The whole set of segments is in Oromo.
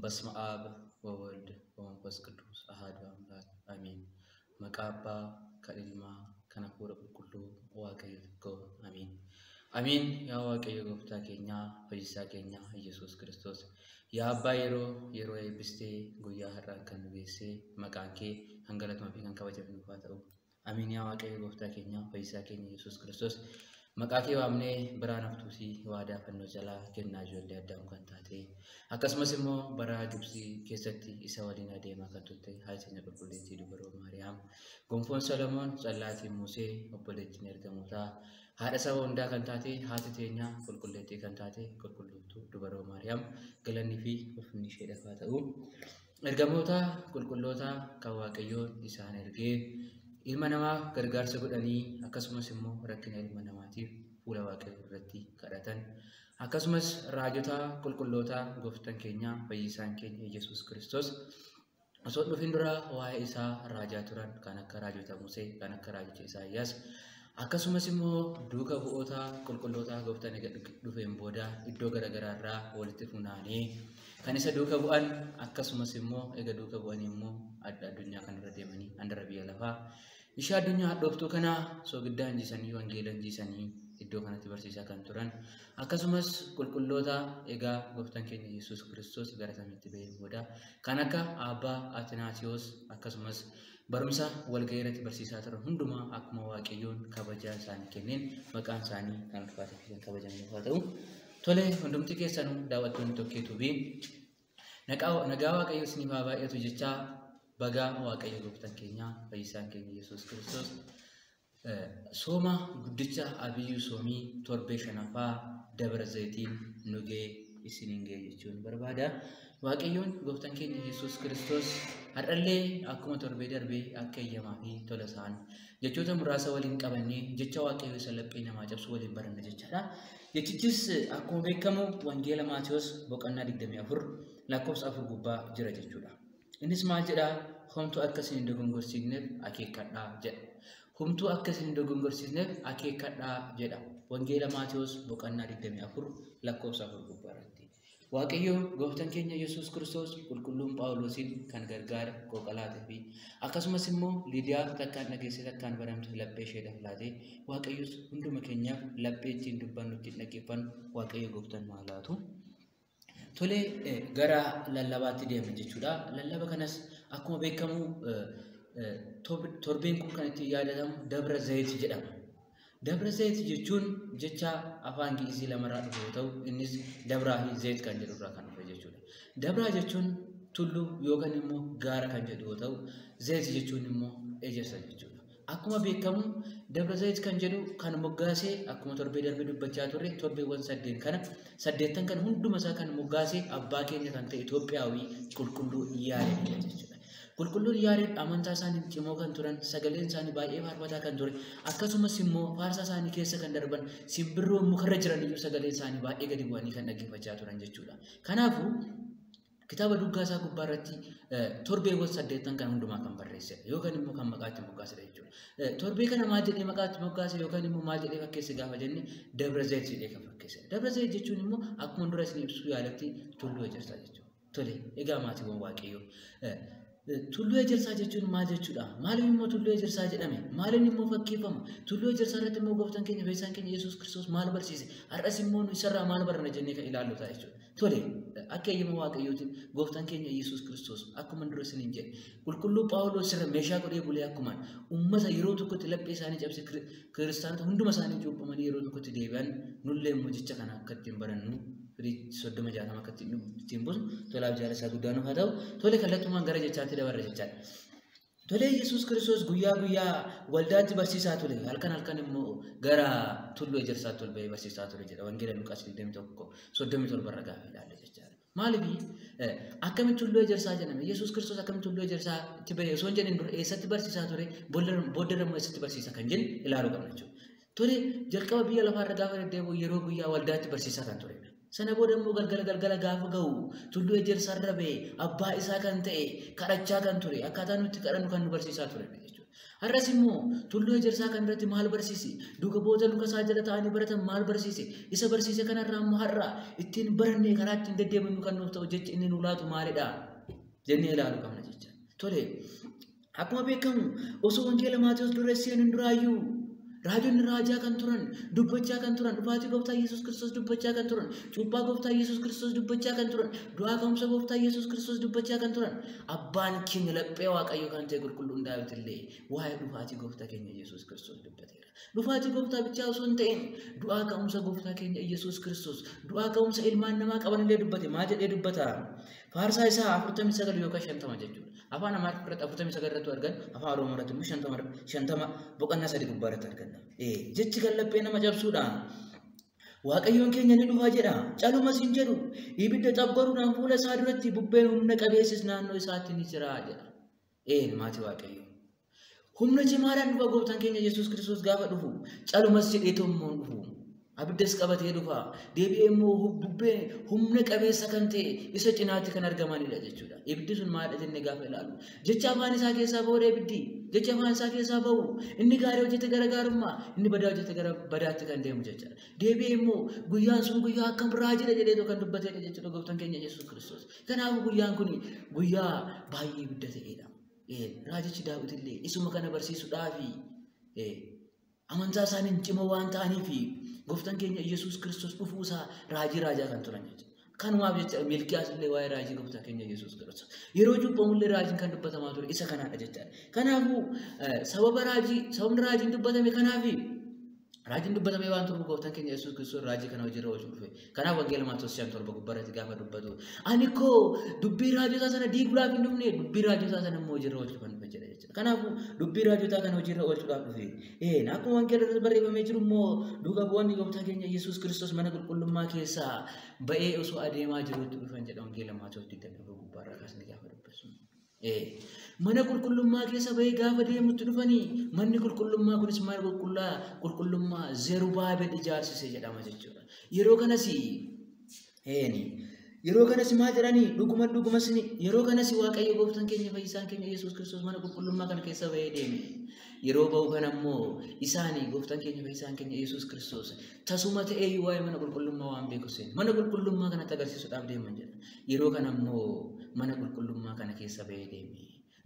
በስመ አብ ወወልድ ወመንፈስ ቅዱስ አሐዱ አምላክ አሜን። Maqaa Abbaa kan Ilmaa kan Hafuura Qulqulluu Waaqayyo tokko አሜን። አሜን። Yaa Waaqayyo gooftaa keenya fayyisaa keenya Yesuus Kiristoos, yaa Abbaa yeroo yeroo eebbistee guyyaa har'aan kan nu geessee maqaan kee kan galatamuu fi kan kabajamu nuuf haa ta'u. Amiin. Yaa Waaqayyo gooftaa keenya fayyisaa keenya Yesuus Kiristoos, maqaa kee waamnee biraan haftuusii waadaa fannoo jalaa kennaa ijoollee Addaam kan taate, akkasumas immoo bara Gibsii keessatti isa waliin adeemaa kan turte haati keenya qulqulleettii Dubaroo Maariyaam, gonfoon Solomoon, callaatiin Musee, obboleettiin ergamootaa, haadha saba hundaa kan taate, haati teenya qulqulleettii kan taate qulqullooftuu Dubaroo Maariyaam, galannii fi ulfinni isheedhaaf haa ta'u. Ergamoota qulqulloota kan Waaqayyoon isaan ergee ilma namaaf gargaarsa godhanii, akkasumas immoo rakkina ilma namaatiif fuula Waaqayyoo irratti kadhatan, akkasumas raajota qulqulloota gooftaan keenya fayyisaan keenya Yesuus Kiristoos osoo dhufin dura waa'ee isaa raajaa turan kan akka raajota Musee, kan akka raajota Isaayyaas, akkasumas immoo duuka bu'oota qulqulloota gooftaan eega dhufeen booda iddoo garaagaraa irraa walitti funaanee kan isa duuka bu'an, akkasumas immoo eega duuka bu'anii immoo adda addunyaa kanarra deemanii handara biyya lafaa ishee addunyaa hadhooftuu kana soogiddaa injisanii wangeela injisanii iddoo kanatti barsiisaa kan turan, akkasumas qulqulloota egaa gooftaan keenya Yesuus Kiristoos gara samiitti ba'een booda kan akka Abbaa Atinaatiyoos, akkasumas barumsa walga'ii irratti barsiisaa turan hundumaa akkuma Waaqayyoon kabajaa isaanii kenneen maqaan isaanii kan ulfaatee fi kan kabajamu haa ta'u. Tole, hundumti keessanuu daawwattoonni Tokkee Tuubii, nagaa Waaqayyo isiniif haa baay'atu jechaa, bagaa Waaqayyo gooftaan keenya fayyisaan keenya Yesuus Kiristoos sooma guddicha Abiyyuu soomii torbee shanaffaa Dabra Zayitiin nu ga'e isiniin ga'e jechuun barbaada. Waaqayyoon gooftaan keenya Yesuus Kiristoos har'allee akkuma torbee darbee akka eeyyamaa fi tola isaan jechoota muraasa waliin qabannee jecha Waaqayyoo isa laphee namaa cabsu waliin baranna jechaadha. Jechichis akkuma beekamu Wangeela Maatiyos boqonnaa 24 lakkoofsa 4 gubbaa jira jechuudha. Innis maal jedhaa? Homtuu akka isin hin dogongorsiisneef akeekkadhaa jedha. Homtuu akka isin hin dogongorsiisneef akeekkadhaa jedha. Wangeela Maatiyos boqonnaa 24 lakkoofsa 4 gubbaa irratti. Waaqayyo gooftaan keenya Yesuus Kiristoos qulqulluun Phaawulosiin kan gargaare qooqalaatee fi akkasumas immoo Liidiyaa takkaan dhageessee takkaan baramte laphee isheedhaaf laatee, Waaqayyos hunduma keenyaaf laphee ittiin dubbannu ittiin dhaggeeffannu Waaqayyo gooftaan nu haa laatu. Tole, gara lallabaatti deemna jechuudha. Lallaba kanas akkuma beekamu torbeen kun kan ittiin yaadatamu Dabra Zayit jedhama. Dabra Zayit jechuun jecha afaan Gi'izii lamarraa dhufe yoo ta'u, innis Dabraa fi Zayit kan jedhurraa kan dhufe jechuudha. Dabraa jechuun tulluu yookaan immoo gaara kan jedhu yoo ta'u, Zayit jechuun immoo ejersa jechuudha. Akkuma beekamu Dabra Zayit kan jedhu kan moggaasee, akkuma torbee darbee dubbachaa turre, torbeewwan saddeet kana saddeettan kan hunduma isaa kan moggaasee abbaa keenya kan ta'e Itoophiyaawii qulqulluu Yaaredidha jechuudha. Qulqulluun Yaared amantaa isaanii cimoo kan turan, sagaleen isaanii baay'ee faarfataa kan ture, akkasumas immoo faarsaa isaanii keessa kan darban simbirroon mukarra jiran iyyuu sagaleen isaanii baay'ee gadi bu'anii kan dhaggeeffachaa turan jechuudha. Kanaafuu kitaaba duggaa isaa gubbaa irratti torbeewwan saddeettan kan hundumaa kan barreessedha yookaan immoo kan maqaa itti moggaasedha jechuudha. Torbee kana maal jedhee maqaa itti moggaase yookaan immoo maal jedhee fakkeesse gaafa jenne, Dabra Zayit jedhee kan fakkeessedha. Dabra Zayit jechuun immoo akkuma dura isin ibsuu yaaletti tulluu ejersaa jechuudha. Tole, egaa maatiiwwan Waaqayyoo, tulluu ejersaa jechuun maal jechuudha? Maaliif immoo tulluu ejersaa jedhame? Maaliin immoo fakkeeffama? Tulluu ejersaa irratti immoo gooftaan keenya fayyisaan keenya Yesuus Kiristoos maal barsiise? Har'as immoo nu isarraa maal baranna jennee kan ilaallu ta'a jechuudha. Tole, akka eeyyama Waaqayyootiin gooftaan keenya Yesuus Kiristoos akkuma dura isiniin jedhe qulqulluu Phaawulos irra meeshaa godhee bulee akkumaan uummata yeroo tokkotti laphee isaanii cabse kiristaanota hunduma isaanii cuuphamanii yeroo tokkotti deebi'an, nullee immoo jecha kana akka ittiin barannu firii 30 60 akka ittiin buusnu tolaaf jaalala isaa guddaa nuuf haa ta'u. Tole, kallattumaan gara jechaatti dabarra jechaadha. Tole, Yesuus Kiristoos guyyaa guyyaa waldaatti barsiisaa ture. Halkan halkan immoo gara tulluu ejersaatti ol ba'ee barsiisaa ture jedha. Wangeela Luqaas 21 37 irra gaafa ilaalla jechaadha. Maaliif akkamitti tulluu ejersaa jedhame? Yesuus Kiristoos akkamitti tulluu ejersaa itti ba'e osoo hin jedhin dura eessatti barsiisaa ture? Booddee immoo eessatti barsiisa kan jennu ilaaluu qabna jechuudha. Tole, jalqaba biyya lafaarra gaafa deddeebi'u yeroo guyyaa waldaatti barsiisaa kan turedha. Sana booda immoo galgala galgala gaafa ga'u tulluu ejersaarra ba'e abbaa isaa kan ta'e kadhachaa kan ture, akkaataa nuti kadhannu kan nu barsiisaa turedha jechuudha. Har'as immoo tulluu ejersaa kan irratti maal barsiise? Duuka bu'oota luka isaa jala taa'anii baratan maal barsiise? Isa barsiise kanarraa immoo har'a ittiin barannee karaa ittiin deddeebinu kan nuuf ta'u jechi inni nu laatu maalidha? Jennee ilaaluu qabna jecha. Tole, akkuma beekamu osoo wangeela Maatewos dura seenuun duraayyuu raajonni raajaa kan turan, dubbachaa kan turan, dhufaatii gooftaa Yesuus Kiristoos dubbachaa kan turan, cuuphaa gooftaa Yesuus Kiristoos dubbachaa kan turan, du'aa ka'umsa gooftaa Yesuus Kiristoos dubbachaa kan turan, abbaan keenya laphee Waaqayyoo kan ta'e qulqulluun Daawit illee waa'ee dhufaatii gooftaa keenya Yesuus Kiristoos dubbateera. Dhufaatii gooftaa bichaa osoo hin ta'in du'aa ka'umsa gooftaa keenya Yesuus Kiristoos, du'aa ka'umsa ilmaan namaa qaban illee dubbate. Maal jedhee dubbata? Faarsaa isaa 49 yookaan 50 jechuudha. Afaan Amaariffaa irratti 49 irratti argan, afaan Oromoo irratti immoo 50 boqonnaa 3 gubbaa irratti arganna. Jechi kan laphee nama cabsuudha. Waaqayyoon keenya ni dhufaa jedha. Calumas hin jedhu. Ibidda cabbaruudhaan fuula isaa duratti bubbeen humna qabeessis naannoo isaatti ni jira jedha. Maatii Waaqayyoo. Humna cimaadhaan dhufa gooftaan keenya Yesuus Kiristoos gaafa dhufu calumas jedhee tommoon dhufu. Abiddas qabatee dhufa. Deebi'ee immoo bubbeen humna qabeessa kan ta'e isa cinaatti kan argamanidha jechuudha. Ibiddi sun maalidha jennee gaafa ilaallu. Jecha afaan isaa keessaa ba'uudha ibiddi. Jecha afaan isaa keessaa ba'u. Inni gaarii hojjete gara gaarummaa, inni badaa hojjete gara badaatti kan deemu jechuudha. Deebi'ee immoo guyyaan sun guyyaa akkam raajidha jedheetu kan dubbatedha jechuudha gooftaan keenya Yesuus Kiristoos. Kanaafuu guyyaan kun guyyaa baay'ee ibidda ta'edha. Raajichi Daawit illee isuma kana barsiisuudhaafi amantaa isaaniin cimoo waan ta'aniifi gooftaan keenya Yesuus Kiristoos dhufuusaa raajii raajaa kan turan jechuudha. Kanumaaf jecha Milkiyaas illee waa'ee raajii gooftaa keenya Yesuus Kiristoos. Yeroo cuuphamullee raajiin kan dubbatamaa ture isa kanaadha jechaadha. Kanaafuu sababni raajiin dubbatame kanaafi raajiin dubbatame waan turuuf gooftaan keenya Yesuus Kiristoos raajii kana hojiirra oolchuu dhufe. Kanaaf wangeela Maatewos 5:7 gubbaarratti gaafa dubbatu ani koo dubbii raajotaa sana diiguudhaaf hin dhufne, dubbii raajotaa sana immoo hojiirra oolchuu kan dhufe jedha jechuudha. Kanaafuu dubbii raajotaa kana hojiirra oolchuudhaaf dhufe. Akkuma wangeela irratti barreeffamee jiru immoo duuka bu'oonni gooftaa keenya Yesuus Kiristoos mana qulqullummaa keessaa ba'ee osoo adeemaa jiruutti dhufan jedha wangeela Maatewos 24 gubbaarraa kaasnee gaafa dubbatu. Mana qulqullummaa keessa ba'ee gaafa deemutti dhufanii manni qulqullummaa kunis mana qulqullummaa Zerubaabel ijaarsise jedhama jechuudha. Yeroo kanas maal jedhanii dhuguma dhugumas yeroo kanas Waaqayyo gooftaan keenya fayyisaan keenya Yesuus Kiristoos mana qulqullummaa kana keessa ba'ee deeme. Yeroo ba'u kana immoo isaanii gooftaan keenya fayyisaan keenya Yesuus Kiristoos tasuma ta'ee waa'ee mana qulqullummaa waan beeku seene mana qulqullummaa kanatti agarsiisuudhaaf deeman jedha. Yeroo kana immoo mana qulqullummaa kana keessa ba'ee deeme.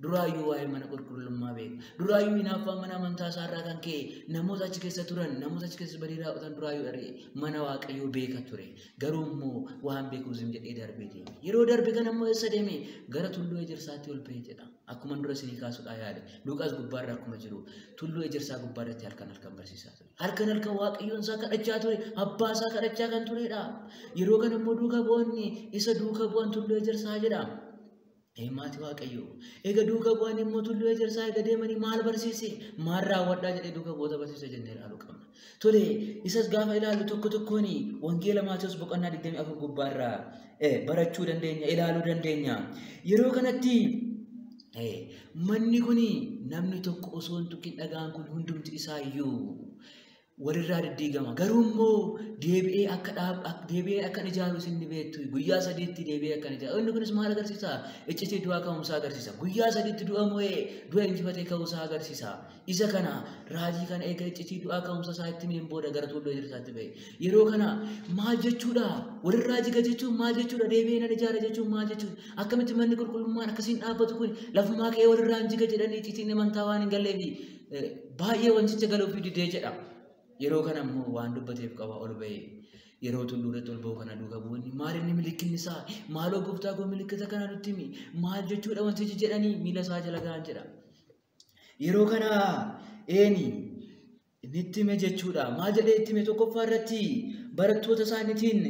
Duraayyuu waa'ee mana qulqullummaa beeku. Duraayyuu hinaaffaa mana amantaa isaarraa kan ka'e namoota achi keessa turan, namoota achi keessa badii raawwatan duraayyuu dharee mana Waaqayyoo beeka ture. Garuu immoo waan beekuuf zim jedhee darbee deeme. Yeroo darbe kana immoo eessa deeme? Gara tulluu ejersaatti ol ba'ee jedha. Akkuma dura isinii kaasuudhaa yaale. Luqaas gubbaarra akkuma jiru tulluu ejersaa gubbaarratti halkan halkan barsiisaa ture. Halkan halkan Waaqayyoon isaa kadhachaa ture. Abbaa isaa kadhachaa kan turedha. Yeroo kana immoo duuka bu'oonni isa duuka bu'an tulluu ejersaa jedha. Maatii Waaqayyoo. Egaa duuka bu'an immoo tulluu ejersaa egaa deemanii maal barsiise? Maal raawwadhaa jedhee duuka bu'oota barsiise jennee ilaaluu qabna. Tole, isas gaafa ilaallu tokko tokkoon wangeela Maatewos boqonnaa 24 gubbaarraa barachuu dandeenya, ilaaluu dandeenya. Yeroo kanatti manni kun namni tokko osoo hin tuqin dhagaan kun hundumti isaa iyyuu walirraa diddiigama. Garuu immoo deebi'ee akka ijaaru isin ni beektu. Guyyaa sadiitti deebi'ee akka ijaaru. Inni kunis maal agarsiisa? Iccitii du'aa ka'umsaa agarsiisa. Guyyaa sadiitti du'a mo'ee du'a injifatee ka'uusaa agarsiisa. Isa kana raajii kana eega iccitii du'aa ka'umsa isaa itti himeen booda gara tulluu ejersaatti ba'e. Yeroo kana maal jechuudha? Walirraa jiga jechuun maal jechuudha? Deebi'ee nan ijaara jechuun maal jechuudha? Akkamitti manni qulqullummaan akkasiin dhaabbatu kun lafumaa ka'ee walirraa hin jiga jedhanii iccitiin amantaa waan hin galleefi baay'ee wanticha galuuf didee jedha. Yeroo kana immoo waan dubbateef qaba ol ba'e. Yeroo tulluu irratti ol ba'u kana duuka bu'oonni maal inni milikinni isaa? Maaloo gooftaa koo milikkita kana nutti himi? Maal jechuudha wantichi jedhanii miila isaa jala ga'an jedha. Yeroo kana nitti hime jechuudha. Maal jedhee itti hime? Tokkoffaa irratti barattoota isaaniitiin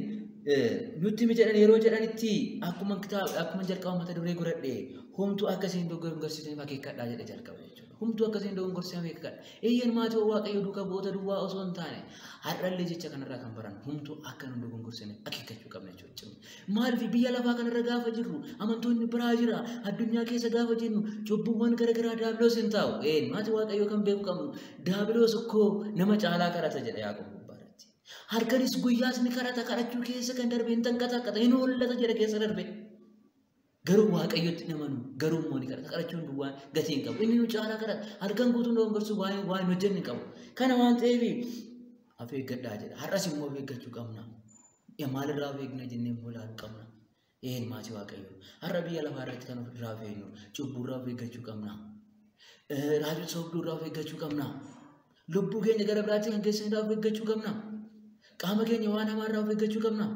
nutti hime jedhan yeroo jedhanitti akkuma jalqaba mata duree godhadhe homtuu akkasiin dogoggorsiisaniif akeekkadhaa jedhe jalqaba jechuudha. Homtuu akkasiin dogoggorsiisaniif akeekkadha. Eeyyan maatii Waaqayyoo duuka bu'oota duwwaa osoo hin taane har'allee jecha kanarraa kan baran homtuu akka nu dogoggorsiisaniif akeekkachuu qabna jechuudha. Maaliif biyya lafaa kanarra gaafa jirru amantoonni biraa jira. Addunyaa keessa gaafa jennu cubbuuwwan garaagaraa daabiloos hin taa'u. Maatii Waaqayyoo kan beeku qabnu daabiloos ikkoo nama caalaa kadhata jedha Yaaqoob gubbaarratti. Halkanis guyyaas ni kadhata, kadhachuu keessa kan darbe hin tanqataqqata, hin hollata jedha keessa darbe. Garuu Waaqayyotti hin amanu. Garuu immoo ni kadhata. Kadhachuun duwwaan gatii hin qabu. Inni nu caalaa kadhata. Halkan guutuu nu dogongorsu waan hin hojjenne hin qabu. Kana waan ta'eef of eeggadhaa jedha. Har'as immoo of eeggachuu qabna. Maalirraa of eegna jennee immoo ilaaluu qabna. Een maatii Waaqayyoo. Har'a biyya lafaa irratti kan ofirraa of eegnu cubbuurraa of eeggachuu qabna. Raajota sobduurraa of eeggachuu qabna. Lubbuu keenya gara biraatti kan geessanirraa of eeggachuu qabna. Qaama keenya waan hamaarraa of eeggachuu qabna.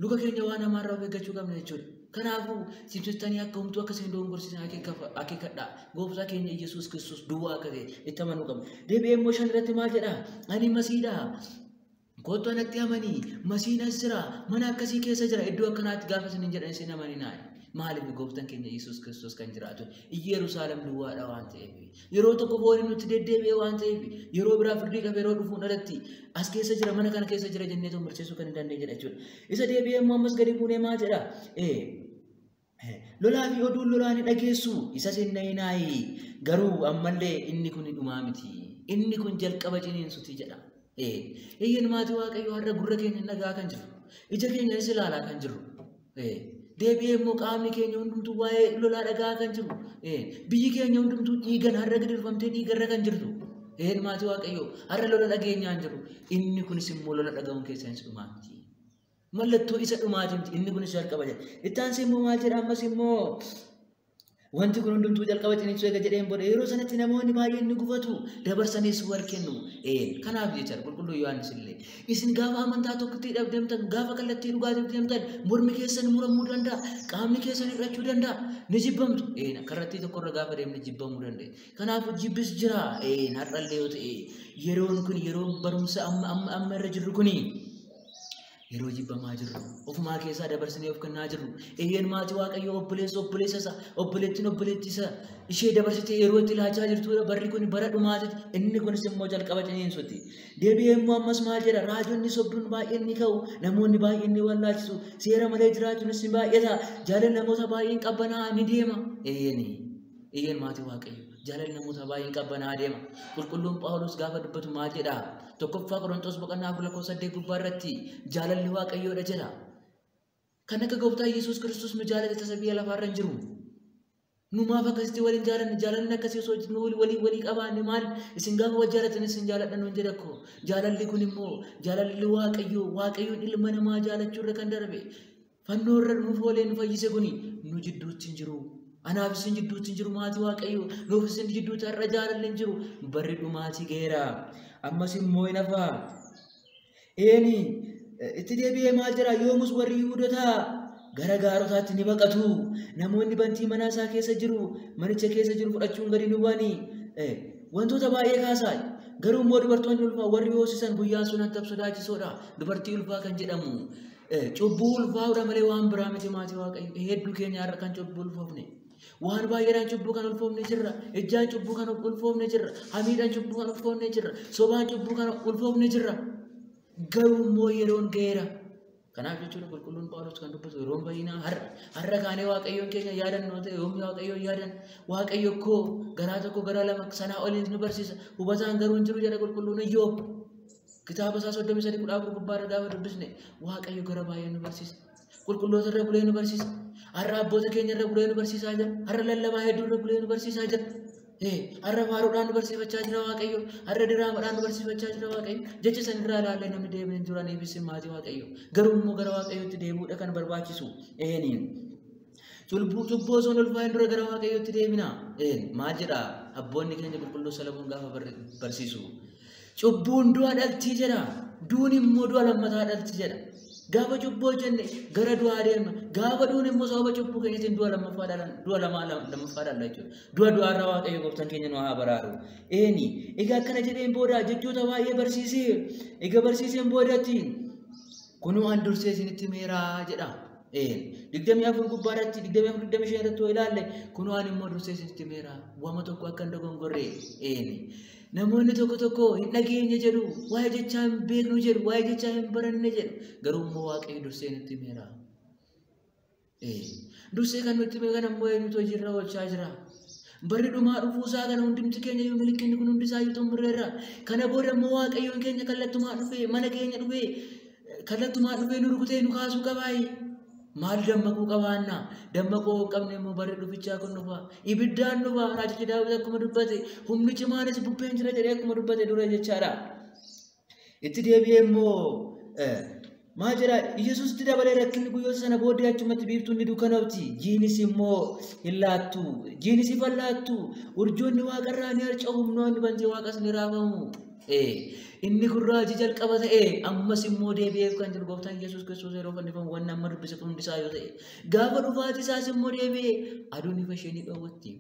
Luka keenya waan hamaarraa of eeggachuu qabna jechuudha. Kanaafuu cimsitanii akka homtuu akka isin dogongorsiisan akeekkadhaa. Gooftaa keenya Yesuus Kiristoos duwwaa akka ta'e itti amanuu qabna. Deebi'ee immoo 5 irratti maal jedhaa? Ani Masiidha. Kottu anatti amanii, Masiin as jira, mana akkasii keessa jira, iddoo akkanaatti gaafa isin hin jedhan isin amaninaa. Maaliif gooftaan keenya Yesuus Kiristoos kan jiraatu Yerusaalem duwwaadha waan ta'eef, yeroo tokko fooniin nutti deddeebi'e waan ta'eef, yeroo biraa firdii qabe yeroo dhufuun alatti as keessa jira, mana kana keessa jira jennee murteessuu kan hin dandeenye jechuudha. Isa deebi'ee immoo ammas gadi buunee maal jedha? Lolaa fi oduun lolaa ni dhageessu, isas hin nayinaayi. Garuu ammallee inni kun dhumaa miti. Inni kun jalqaba ciniinsuti jedha. Eeyyeen maatii Waaqayyoo har'a gurra keenya dhagaa kan jiru, ija keenyanis ilaalaa kan jiru. Deebi'ee immoo qaamni keenya hundumtuu waa'ee lolaa dhagaa kan jiru. Biyyi keenya hundumtuu dhiigan har'a gidirfamtee dhiigarra kan jirtu. Maatii Waaqayyoo har'a lola dhageenyaan jiru. Inni kunis immoo lola dhaga'uun keessanis dhumaa miti. Mallattoo isa dhumaati miti. Inni kunis jalqaba jedha. Itti aansee immoo maal jedha ammas immoo wanti kun hundumtuu jalqaba ciniinsuu eega jedheen booda yeroo sanatti namoonni baay'een ni gufatu, dabarsaniis wal kennu. Kanaaf jecha qulqulluu Yohaannis illee isin gaafa amantaa tokkotti deemtan, gaafa kallattii dhugaatiif deemtan, mormi keessan muramuu danda'a, qaamni keessan hir'achuu danda'a, ni jibbamtu. Kallattii tokkorra gaafa deemne jibbamuu danda'a. Kanaafuu jibbis jira. Har'allee yoo ta'e yeroon kun yeroo barumsa amma irra jirru kuni yeroo jibbamaa jirru, ofumaa keessaa dabarsinee of kennaa jirru. Eeyyeen maatii Waaqayyoo obboleessa obboleessa isaa, obboleettiin obboleettii isaa ishee dabarsitee yeroo itti laachaa jirtudha. Barri kun bara dhumaatitti, inni kunis immoo jalqaba ciniinsutti. Deebi'ee immoo ammas maal jedha? Raajonni sobduun baay'een ni ka'u, namoonni baay'een ni wallaalchisu, seera malee jiraachuunis ni baay'ata, jaalalli namoota baay'een qabbanaa ni deema. Eeyyeen maatii Waaqayyoo jaalalli namoota baay'een qabbanaa deema. Qulqulluun Phaawulos gaafa dubbatu maal jedha? 1 Qorontos boqonnaa 4 lakkoofsa 8 gubbaa irratti jaalalli Waaqayyoodha jedha. Kan akka gooftaa Yesuus Kiristoos nu jaalate tasa biyya lafaarra hin jiru. Nu maaf akkasitti waliin jaalanne? Jaalalli akkasii osoo nu walii qabaanne maal? Isin gaafa wal jaalatan isin jaaladha nuun jedha koo. Jaalalli kun immoo jaalalli Waaqayyoo, Waaqayyoon ilma namaa jaalachuu irra kan darbe fannoo irra nuuf oolee nu fayyise kuni nu jidduutti hin jiru. Anaaf isin jidduutti hin jiru maatii Waaqayyoo, nuuf isin jidduutti har'a jaalalli hin jiru. Barri dhumaatii ga'eera. Ammas immoo hin hafa. Eeni itti deebi'ee maal jedha? Yoomus warri Yihuudotaa gara gaarotaatti ni baqatu. Namoonni bantii mana isaa keessa jiru, manicha keessa jiru fudhachuun gadi ni bu'ani. Wantoota baay'ee kaasaa. Garuu immoo dubartoonni ulfaa warri hoosisan guyyaan sun hantab sodaachisoodha. Dubartii ulfaa kan jedhamu cubbuu ulfaa'uudha malee waan biraa miti maatii Waaqayyoo. Hedduu keenya har'a kan cubbuu ulfoofne. Waan baay'eedhaan cubbuu kan ulfoofne jirra. Ejjaan cubbuu kan ulfoofne jirra. Hamiidhaan cubbuu kan ulfoofne jirra. Sobaan cubbuu kan ulfoofne jirra. Garuu immoo yeroon ga'eera. Kanaaf jechuudha qulqulluun Phaawulos kan dubbatu yeroon fayyinaa har'a. Har'a kaanee Waaqayyoon keenya yaadannoo ta'e yoomni Waaqayyoon yaadan. Waaqayyo koo garaa tokko garaa lama sanaa oliin nu barsiisa. Hubataan garuu hin jiru jedha qulqulluun Iyyoob. Kitaaba isaa 33 14 gubbaarra gaafa dubbisne Waaqayyo gara baay'ee nu barsiisa. Qulqulloota irra bulee nu barsiisa. Har'a abboota keenya irra bulee nu barsiisaa jira. Har'a lallabaa hedduu irra bulee nu barsiisaa jira. Har'a faaruudhaan nu barsiifachaa jira Waaqayyo. Har'a diraamaadhaan nu barsiifachaa jira Waaqayyo. Jecha san irraa ilaallee namni deebiin hin jiraniifis maatii Waaqayyo. Garuu immoo gara Waaqayyootti deebi'uudha kan barbaachisu. Cubbuu osoo hin ulfaa'in dura gara Waaqayyootti deebina. Maal jedha abboonni keenya qulqulluu Solomoon gaafa barsiisu? Cubbuun du'a dhaltii jedha. Duun immoo du'a lammataa dhalti jedha. Gaafa cubbuu hojjenne gara du'aa deemna. Gaafa duun immoo sababa cubbuu keenyatiin du'a lammaffaa du'a lammaffaa dhalla jechuudha. Du'a du'aarraa Waaqayyo gooftaan keenya nu haa baraaru. Egaa akkana jedheen booda jechoota baay'ee barsiisee, egaa barsiiseen boodatti kunuu an dursee isinitti himeeraa jedha. 24 gubbaarratti 24 25 irratti yoo ilaalle kunuu an immoo dursee isinitti himeeraa wama tokko akka hin dogongorre. Namoonni tokko tokko hin dhageenye jedhu, waa'ee jechaa hin beeknu jedhu, waa'ee jechaa hin baranne jedhu. Garuu immoo Waaqayyo dursee nutti himeera. Dursee kan nutti hime kana immoo eenyutu hojiirra oolchaa jira? Barri dhumaa dhufuusaa kana hundumti keenya iyyuu milikinni kun hundisaa iyyuu xumurreerra. Kana booda immoo Waaqayyoon keenya kallattumaa dhufee mana keenya dhufee kallattumaa dhufee nu rukutee nu kaasuu qabaayi. Maal dammaquu qabaanna? Dammaquu hin qabne immoo barri dhufichaa kun dhufa. Ibiddaan dhufa. Raajichi Daawit akkuma dubbate humni cimaanis bubbeen jira jedhee akkuma dubbate dura jechaadha. Itti deebi'ee immoo maal jedha? Yesuusitti dabalee rakkinni guyyoota sana booddee achumatti biiftuun ni dukkanoofti. Jiinis immoo hin laattu. Jiinis ifa hin laattu. Urjoonni waaqarraa ni harca'u. Humnoonni bantii waaqas ni raafamu. Inni kun raajii jalqaba ta'e ammas immoo deebi'eef kan jiru gooftaan Yesuus Kiristoos yeroo fannifamu wanni amma dubbise kun hundi isaa yoo ta'e gaafa dhufaatii isaas immoo deebi'ee aduun ifa ishee ni dhoowwatti.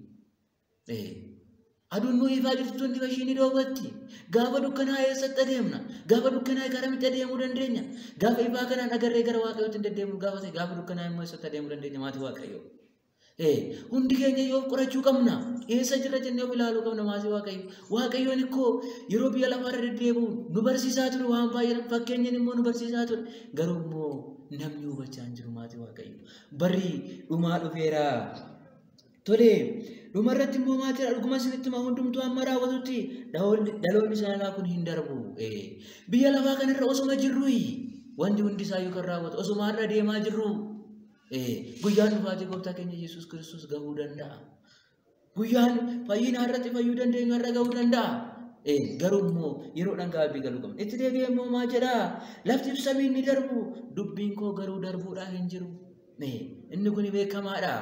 Aduun nu ifaa jirtu ifa ishee ni dhoowwatti. Gaafa dukkanaa eessatti adeemna? Gaafa dukkanaa garamitti adeemuu dandeenya? Gaafa ifaa kanaan agarree gara Waaqayyootti hin deddeemnu gaafa ta'e gaafa dukkanaa immoo eessatti adeemuu dandeenya maatii Waaqayyoo? Hundi keenya yoo qorachuu qabna. Eessa jirra jennee of ilaaluu qabna maatii Waaqayyo. Waaqayyoon ikkoo yeroo biyya lafaarra deddeebi'u nu barsiisaa ture waan baay'ee fakkeenyaan immoo nu barsiisaa ture. Garuu immoo namni hubachaa hin jiru maatii Waaqayyo. Barri dhumaa dhufeera. Tole dhumarratti immoo maatii dhuguma isinitti hima hundumtuu amma raawwatutti dhaloonni sanaa kun hin darbu. Biyya lafaa kanarra osuma jirruyi wanti hundi isaayyuu kan raawwatu osuma har'a deemaa jirru. Guyyaan dhufaatii gooftaa keenya Yesuus Kiristoos gahuu danda'a. Guyyaan fayyina har'atti fayyuu dandeenyu har'a gahuu danda'a. Garuu immoo yeroodhaan gaabbii galuu qabna. Itti deebi'ee immoo maal jedhaa? Lafti samiin ni darbu, dubbiin koo garuu darbuudhaan hin jiru. Inni kun beekamaadha.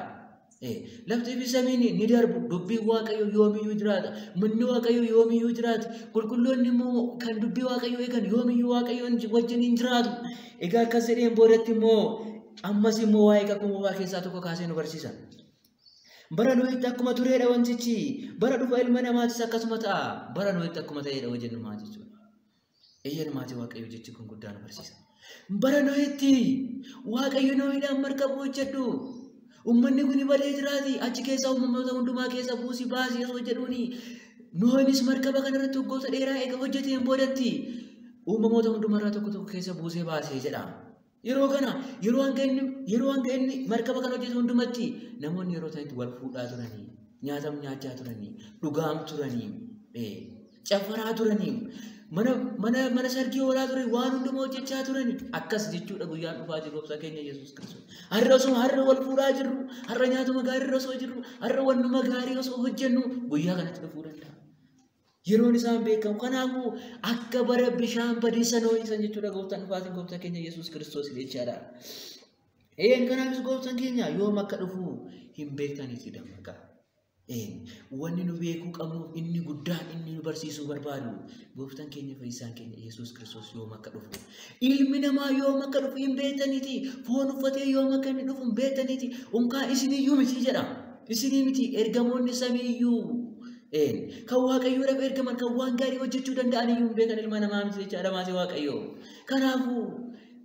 Lafti fi samiin ni darbu, dubbiin Waaqayyoo yoomiyyuu jiraata. Manni Waaqayyoo yoomiyyuu jiraata. Qulqulloonni immoo kan dubbii Waaqayyoo eegan yoomiyyuu Waaqayyoon wajjin hin jiraatu. Egaa akkas jedheen boodatti immoo ammas immoo waa'ee kakuu moofaa keessaa tokko kaasee nu barsiisa. Bara Nohitti akkuma tureedha wantichi. Bara dhufa ilma namaatis akkasuma ta'a. Bara Nohitti akkuma ta'eedha hojjennu maal jechuudha. Eeyyeen maatii Waaqayyoo jechi kun guddaa nu barsiisa. Bara Nohitti Waaqayyo Nohiidhaan markaba hojjedhu. Uummanni kun badee jiraati. Achi keessaa uumamoota hundumaa keessa buusii baasii osoo jedhuuni. Nohinis markaba kanarratti waggoota dheeraa eega hojjeteen boodatti uumamoota hundumarraa tokko tokko keessa buusee baasee jedha. Yeroo kana yeroo hanga inni markaba kana hojjetu hundumatti namoonni yeroo ta'etti wal fuudhaa turanii, nyaatam nyaachaa turanii, dhugaam turanii, caffaraa turanii, mana sargii oolaa turanii, waan hundumaa hojjechaa turanii. Akkas jechuudha guyyaan dhufaatii gooftaa keenya Yesuus Kiristoos. Har'a osoo har'a wal fuudhaa jirru, har'a nyaatuma gaarii osoo jirru, har'a wannuma gaarii osoo hojjennu guyyaa kanatti dhufuu danda'a. Yeroon isaan beekamu. Kanaafuu akka bara bishaan badiisa Nohii jechuudha gooftaan dhufaatiin gooftaa keenya Yesuus Kiristoos jechaadha. Kanaafis gooftaan keenya yoom akka dhufu hin beektaniiti dammaqaa. Wanni nu beekuu qabnuuf inni guddaan inni nu barsiisuu barbaadu gooftaan keenya fayyisaan keenya Yesuus Kiristoos yoom akka dhufu. Ilmi namaa yoom akka dhufu hin beektaniiti. Foon uffatee yoom akka inni dhufu hin beektaniiti. Unkaa isiniyyuu miti jedha. Isinii miti ergamoonni samiiyyuu. Kan Waaqayyoodhaaf ergaman kan waan gaarii hojjechuu danda'an iyyuu hin beekan ilma namaa miti jechaadha maatii Waaqayyoo. Kanaafuu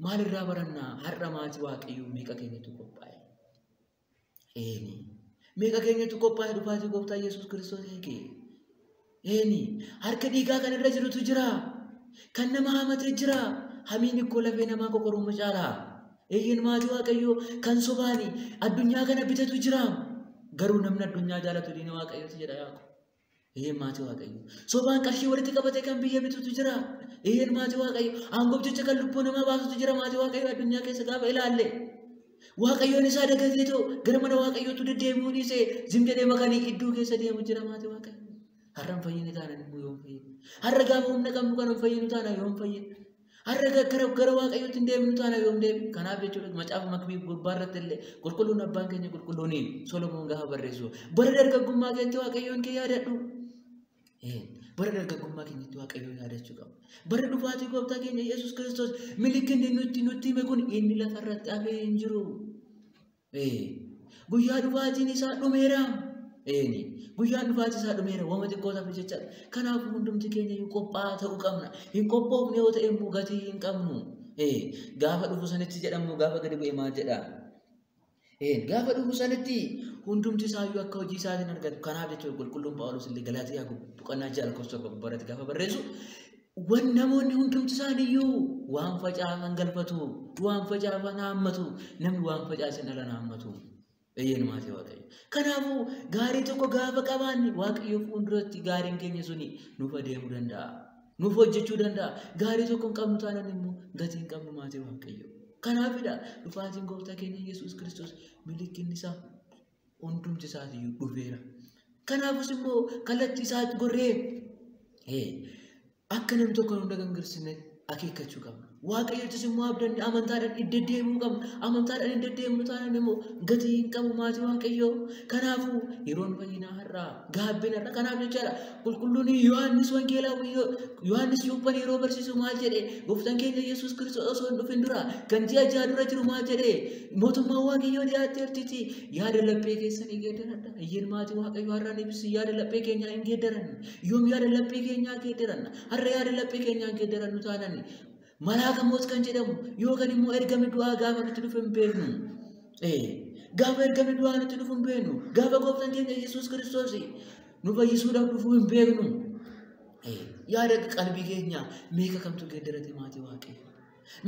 maalirraa barannaa? Har'a maatii Waaqayyoo meeqa keenyatu qophaa'e? Meeqa keenyatu qophaa'e dhufaatii gooftaa Yesuus Kiristoos eege? Harka dhiigaa kan irra jirutu jira. Kan nama hamatee jira. Hamiin ikkoo lafee namaa qoqoruma caala. Eeyyeen maatii Waaqayyoo kan sobaani addunyaa kana bitatu jira. Garuu namni addunyaa jaalatu diina Waaqayyooti jedha Yaaqoob. Eeyyeen maatii Waaqayyoo. Sobaan qarshii walitti qabatee kan biyya bitutu jira. Eeyyeen maatii Waaqayyoo. Aangoof jecha kan lubbuu namaa baasutu jira maatii Waaqayyoo addunyaa keessa gaafa ilaalle. Waaqayyoon isaa dagatee too gara mana Waaqayyootu deddeebi'uu dhiisee zim jedhee makanii iddoo keessa deemu jira maatii Waaqayyoo. Har'a hin fayyine taanaan immoo yoom fayyine? Har'a gaafa humna qabnu kan hin fayyinu taanaan yoom fayyine? Har'a gara Waaqayyootti hin deemnu taanaan yoom deemnu? Kanaaf jechuudha macaafa Makbii gubbaa irratti illee qulqulluun abbaan keenya qulqulluuniin Solomoon gaafa barreessu bara dargaggummaa keetti Waaqayyoon kee yaadadhu. Bara dargaggummaa keenyatti Waaqayyoon yaadachuu qabna. Bara dhufaatii gooftaa keenya Yesuus Kiristoos milikinni nutti hime kun inni lafarratti hafee hin jiru. Guyyaa dhufaatiin isaa dhumeera. Guyyaan dhufaatii isaa dhumeera. Wama xiqqoo tafe jechaadha. Kanaafuu hundumti keenya iyyuu qophaa'aa ta'uu qabna. Hin qophoofne yoo ta'e immoo gatii hin qabnu. Gaafa dhufu sanitti jedhamu gaafa gadi bu'e maal jedhaa? Gaafa dhufu sanitti hundumti isaayyuu akka hojii isaatiin argatu. Kanaaf jechuudha qulqulluun Phaawulos illee Galaatiyaa boqonnaa 6 lakkoofsa 7 gubbaarratti gaafa barreessu wan namoonni hundumti isaaniiyyuu waan facaafan galfatu, waan facaafan haammatu, namni waan facaasen dhala haammatu. Eeyyeen maatii Waaqayyo. Kanaafuu gaarii tokko gaafa qabaanne Waaqayyo fuulduratti gaariin keenya suni nuuf adeemuu danda'a. Nuuf hojjechuu danda'a. Gaarii tokko hin qabnu taanaan immoo gatii hin qabnu maatii Waaqayyo. Kanaafidha dhufaatiin gooftaa keenya Yesuus Kiristoos milikinni isaa hundumti isaatiiyyuu dhufeera. Kanaafus immoo kallattii isaatti gorree akka namni tokko nu dagangirsinne akeekkachuu qabna. Waaqayyottis immoo abdanne amantaadhaan hin deddeebi'uu qabna. Amantaadhaan hin deddeebinu taanaan immoo gatii hin qabu maatii Waaqayyoo. Kanaafuu yeroon fayyinaa har'aa gaabbiin har'a kanaaf jechaadha. Qulqulluun Yohaannis Wangeelaa Yohaannis Cuuphaan yeroo barsiisu maal jedhe? Gooftaan keenya Yesuus Kiristoos osoo hin dhufin dura kan ji'a ja'a dura jiru maal jedhe? Mootummaan Waaqayyoo dhiyaatteertiiti. Yaada laphee keessanii geeddaradha. Iyyeen maatii Waaqayyoo har'aan ibsi yaada laphee keenyaa hin geeddaranne. Yoom yaada laphee keenyaa geeddaranna? Har'a yaada laphee keenyaa hin geeddarannu taanaan malaaka moot kan jedhamu yookaan immoo ergamni du'aa gaafa nutti dhufu hin beeknu. Gaafa ergamni du'aa nutti dhufu hin beeknu. Gaafa gooftaan keenya Yesuus Kiristoos nu fayyisuudhaaf dhufu hin beeknu. Yaada qalbii keenya meeqa kamtu geeddarate maatii Waaqayyo?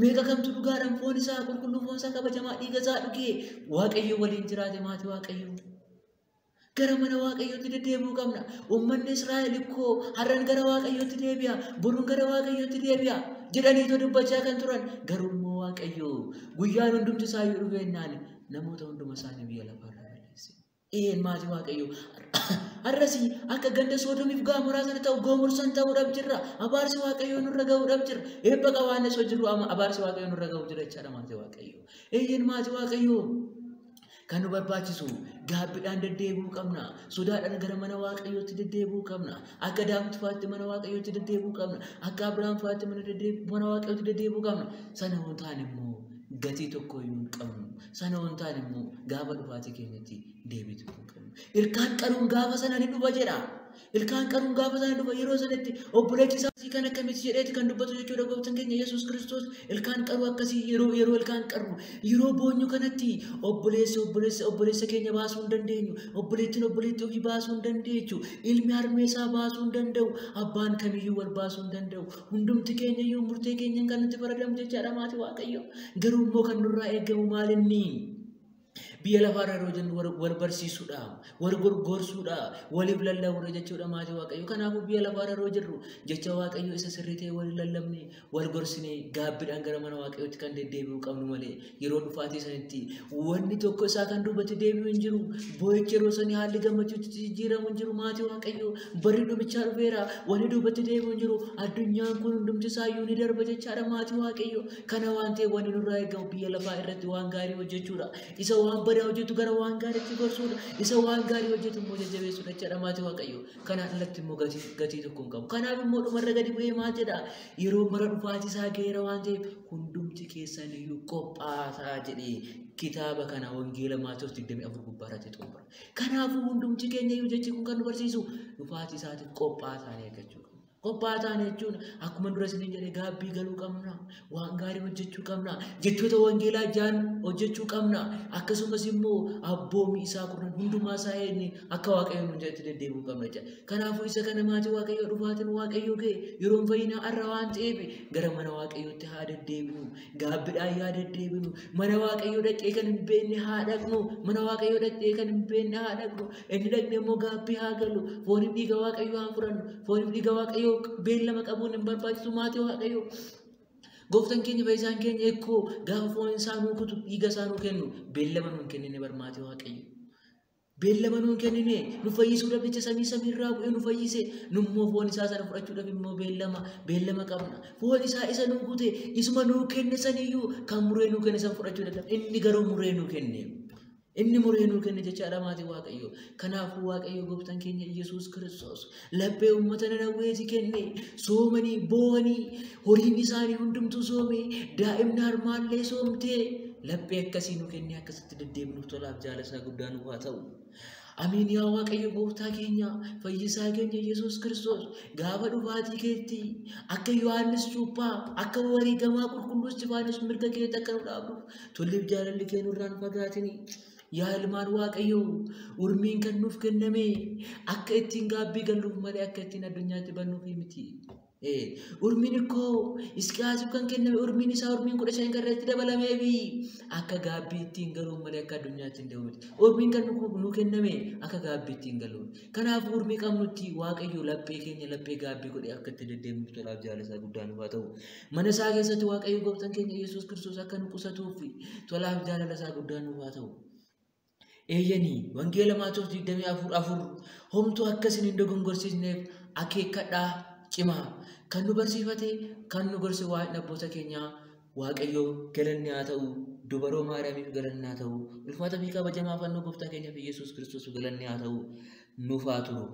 Meeqa kamtu dhugaadhaan foon isaa qulqulluu foon isaa kabajamaa dhiiga isaa dhugee Waaqayyo waliin jiraate maatii Waaqayyo? Gara mana Waaqayyootti deddeebi'uu qabna. Uummanni Israa'el ikkoo har'an gara Waaqayyootti deebi'a, boruun gara Waaqayyootti deebi'a jedhaniitu dubbachaa kan turan. Garuu immoo Waaqayyo guyyaan hundumti isaayyuu dhufeennaan namoota hunduma isaanii biyya lafaarraa balleesse. Een maatii Waaqayyo har'as akka ganda Soodomiif Gaamoraa sana ta'u Goomorsan ta'uudhaaf jirra. Abaarsi Waaqayyoo nurra ga'uudhaaf jira. Eebba qabaanne osoo jirru amma abaarsi Waaqayyoo nurra ga'uuf jira jechaadha maatii Waaqayyo. Eeyyeen maatii Waaqayyoo. Kan nu barbaachisu gaabbiidhaan deddeebi'uu qabna. Sodaadhaan gara mana Waaqayyootti deddeebi'uu qabna. Akka Daawit fa'aatti mana Waaqayyootti deddeebi'uu qabna. Akka Abiraam fa'aatti mana Waaqayyootti deddeebi'uu qabna. Sana waan ta'an immoo gatii tokko iyyuu hin qabnu. Sana waan ta'an immoo gaafa dhufaatii keenyatti deebii tokko hin qabnu. Ilkaan qaruun gaafa sana ni dhufa jedha. Ilkaan qaruun gaafa sana dhufa yeroo sanatti obboleetti isaa kan akkamitti jedheeti kan dubbatu jechuudha gooftaan keenya Yesuus Kiristoos. Ilkaan qaruu akkasii yeroo ilkaan qarru yeroo boonyu kanatti obboleessa keenya baasuu hin dandeenyu. Obboleettiin obboleettii ofii baasuu hin dandeechu. Ilmi harmee isaa baasuu hin danda'u. Abbaan kamiyyuu wal baasuu hin danda'u. Hundumti keenya iyyuu murtee keenyaan kan nutti faradamnu jechaadha maatii Waaqayyo. Garuu immoo kan nurraa eegamu maal inni? Biyya lafaarra yeroo jennu wal barsiisuudha, wal gorgorsuudha, waliif lallabuudha jechuudha maatii Waaqayyo. Kanaafuu biyya lafaarra yeroo jirru jecha Waaqayyo isa sirrii ta'e wal lallabne, wal gorsine gaabbiidhaan gara mana Waaqayyootti kan deddeebi'uu qabnu malee yeroo dhufaatii sanitti wanni tokko isaa kan duubatti deebi'u hin jiru. Boo'ichi yeroo sanii haalli gammachuutti jijjiiramu hin jiru maatii Waaqayyo. Barri dhumichaa dhufeera, wanni duubatti deebi'u hin jiru. Addunyaan kun hundumti isaayyuu ni darba jechaadha maatii Waaqayyo. Kana waan ta'eef wanni nurraa eegamu biyya lafaa irratti waan gaarii hojjechuudha. Isa waan badaa hojjetu gara waan gaariitti gorsuudha. Isa waan gaarii hojjetu immoo jajjabeessuudha jechaadha maatii Waaqayyo. Kanaan alatti immoo gatii tokko hin qabu. Kanaaf immoo dhumarra gadi bu'ee maal jedha? Yeroo mara dhufaatii isaa ga'eera waan ta'eef hundumti keessan iyyuu qophaa'aa jedhee kitaaba kana Wangeela Maatewos 24 gubbaarratti xumura. Kanaafuu hundumti keenya iyyuu jechi kun kan nu barsiisu dhufaatii isaatiif qophaa'aa taanee eeggachuu qabna. Qophaa'aa taane jechuun akkuma dura isiniin jedhe gaabbii galuu qabna, waan gaarii hojjechuu qabna, jechoota wangeelaa jaan hojjechuu qabna. Akkasumas immoo abboommii isaa kurnan hundumaa isaa eegne akka Waaqayyoon nuun jedhetti deddeebi'uu qabna jechuudha. Kanaafuu isa kana maatii Waaqayyoo dhufaatiin Waaqayyoo ga'e yeroon fayyinaa har'a waan ta'eef gara mana Waaqayyootti haa deddeebinu, gaabbiidhaan haa deddeebinu, mana Waaqayyoo dhaqee kan hin beekne haa dhaqnu, mana Waaqayyoo dhaqee kan hin beekne haa dhaqnu, inni dhaqne immoo gaabbii haa galu, fooniif dhiiga Waaqayyoo haa fudhannu, fooniif dhiiga Waaqayyoo beellama qabuun hin barbaachisu maatii Waaqayyoo. Gooftaan keenya fayyisaan keenya eekkoo gaafa foon isaa nuu kutu dhiiga isaa nuu kennu beellama nuun kennine bar maatii Waaqayyoo. Beellama nuun kennine nu fayyisuudhaaf jecha samii samiirraa bu'ee nu fayyise nummoo foon isaa sana fudhachuudhaaf immoo beellama qabna. Foon isaa isa nuu kute isuma nuu kenne saniyyuu kan muree nuu kenne san fudhachuu dadhabna. Inni garuu muree nuu kenne. Inni muree nuu kenne jechaadha maatii Waaqayyoo. Kanaafuu Waaqayyo gooftaan keenya Yesuus Kiristoos laphee uummata Nanawweeti kenne soomanii boo'anii horiin isaanii hundumtuu soome daa'imni harmaallee soomtee laphee akkasii nuu kenne akkasitti deddeebinuuf tolaaf jaalasaa guddaa nuuf haa ta'u. Amiin yaa Waaqayyo gooftaa keenya fayyisaa keenya Yesuus Kiristoos gaafa dhufaatii keetti akka Yohaannis Cuuphaa akka wareegamaa qulqulluu Istifaanos mirga keetti akka nu dhaabduuf tolliif jaalalli kee nurraan fagaatini. Yaa ilmaan Waaqayyoo urmiin kan nuuf kenname akka ittiin gaabbii galluuf malee akka ittiin addunyaatti bannuuf miti. Urmiin ikkoo Hisqiyaasiif kan kenname urmiin isaa urmiin 15 kan irratti dabalameefi akka gaabbii ittiin galuun malee akka addunyaatti hin deemu miti. Urmiin kan nu kenname akka gaabbii ittiin galuun. Kanaaf urmii qabnutti Waaqayyo laphee keenya laphee gaabbii godhee akka itti deddeemnuuf tolaaf jaalala isaa guddaa nuuf haa ta'u. Mana isaa keessatti Waaqayyo gooftaan keenya Yesuus Kiristoos akka nu qusatuuf tolaaf jaalala isaa guddaa nuuf haa ta'u. Eeyyanii Wangeela Maatewos 24:4 homtuu akka isin hin dogongorsiisneef akeekkadhaa cimaa. Kan nu barsiifate, kan nu gorse waa'een abboota keenyaa Waaqayyo galanni haa ta'u, dubaroo Maariyaamiif galanni haa ta'u, ulfaata fi kabajamaa fannoo gooftaa keenyaaf Yesuus Kiristoos galanni haa ta'u, nuuf haa turu.